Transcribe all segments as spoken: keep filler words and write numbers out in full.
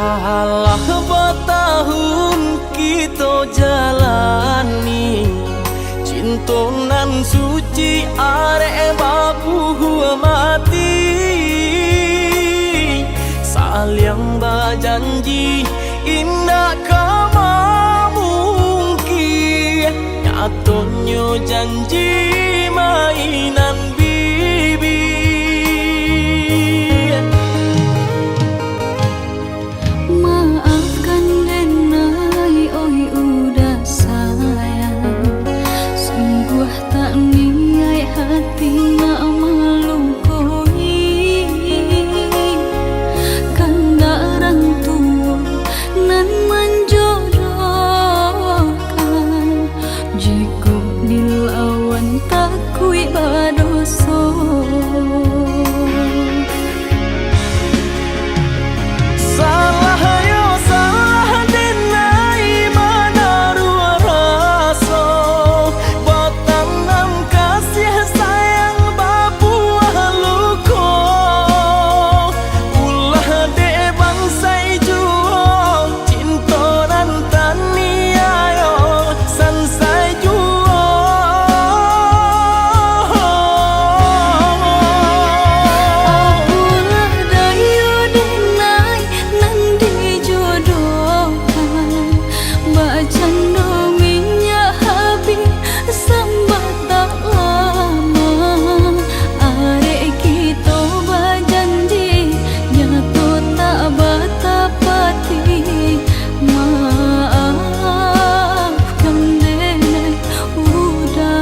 Alah batahun kito jalani, cinto nan suci arek babuah mati. Saliang bajanji indak ka mamungkia, nyatonyo janji mainan bibia. Maafkan denai, oi uda sayang. Sungguah tak niaik hati nak malukoi. Kandak urang tuo nan manjodohkan. Jikok dilawan takuik badoso. Salah yo salah denai manaruah raso, batanam kasiah sayang babuah luko. Ulah dek bansai juo, cinto nan taniayo, sansai juo. Apolah dayo denai nan dijodohkan, bak cando minyak habih sambatang lama. Arek kito bajanji, nyato tak batapati. Maafkan denai uda.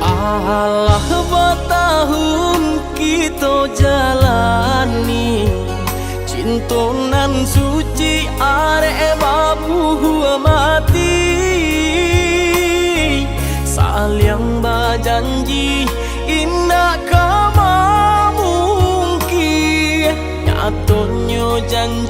Alah batahun kito jalani, cinto nan suci arek babuah mati. Saliang bajanji indak ka mamungkia, nyatonyo janji